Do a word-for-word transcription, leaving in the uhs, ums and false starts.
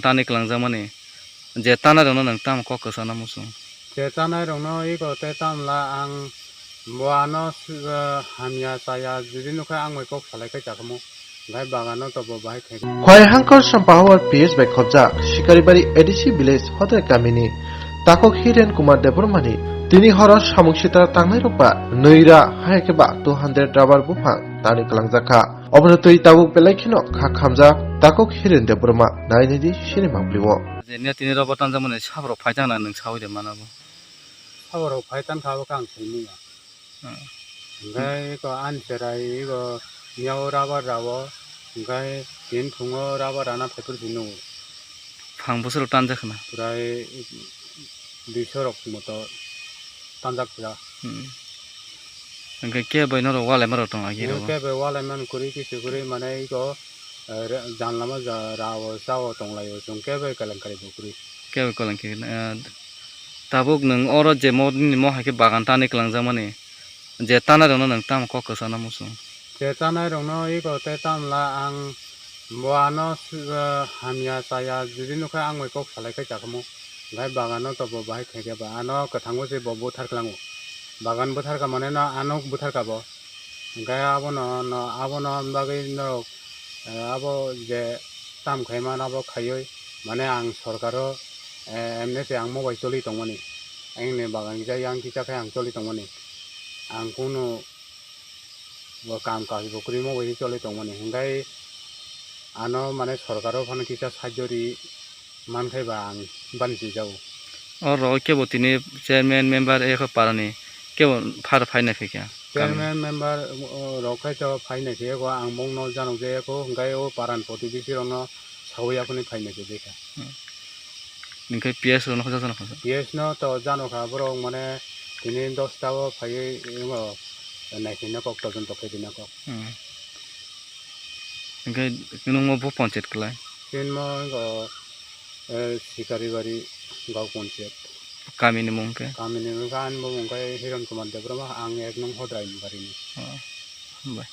Tani kwlangjakmani je tanai rokno nwng tamo kok kwchana muchung? Je tanai rokno iko tei tamla ang bo ano hamya chaya jodi nukha ang bai kok salai khe chakhamu, bai bagano tobo bahai thai. Khwai Hangkor Sampahawar P S bai khobjak Sikaribari A D C village Hodai kamini Takok Hiren Kumar Debbarmani tini horo samung sitra tangnai rok ba nwi ra hai khe ba two hundred rubber buphang tani kwlangjak kha. Obono twi tabuk belai kheno kha khamjak Takok Hiren Debbarma nai nai di sini mangpli o. Je niya tini rubber tanjakmani saborok phai tangna nwng sawi de mana bo? Saborok phai tang kha bo kang sini ya. Hmm. Hingke iko ani cherai iko miyao rubber rao hingke tin phungo rubber rana phaipor si nugo. Phang bosoro tanjak khna? Prai duiso rok moto tanjak pura. Hmm. Hingke kebo norok walai marok tong agi rogo? Kebo walai man kuri kisu kuri mane iko, eh, re-, janlama ja rao sao tonglaio chwng kebo kelenggari bo kuri. Kebo kelenggari, eh, tabuk nwng oro je mo nini mo hai khe bagan tani kwlangjakmani. Je tanai rokno nwng tamo kok kwchana muchung? Je tanai rokno iko tei tamla ang bo ano hamya chaya jodi nukha ang bai kok salai khe chakhamu. Bai bagano tobo bahai thai khe ba ano kwthango se bo buthar kwlango. Bagan buthar kha mane no ano buthar kha bo. Hingke abono no abono bagwi norok, eh, abo je tam khaima abo khaiwi mane ang sorkaro, eh, M N S ang mo bai choli tongmani. Ang ni bagan kisa yang kisa khe ang choli tongmani. Ang kunu bo kam kaji bo kwrwi mo bai choli tongmani. Hingke ano mane sorkaro phano kisa sajori man khe ba ang bani swijao. Oro kebo tini chairman member eko parani kebo phar phaina phikya? Chairman member, o, rok khai to phaina phiyako ang bongno janok jayako hingke o paran protibesi rokno sawi yakuni phaina phikha. Hmm. Hingke P S rokno hoja jana kha? P S no to jano kha borok mane tini dosta o phaiwi imo naikhe na kok todonto khe dina kok. Hmm. Hingke nwng mo bo ponchayat kwlai? Chini mo wngkha, eh, Sikaribari Gao Ponchayat. Kamini mung khe? Kamini mung khe ani bo mung khe Hiron Kumar Debbarma, ang ek nung Hodrai barini. Oh, bai.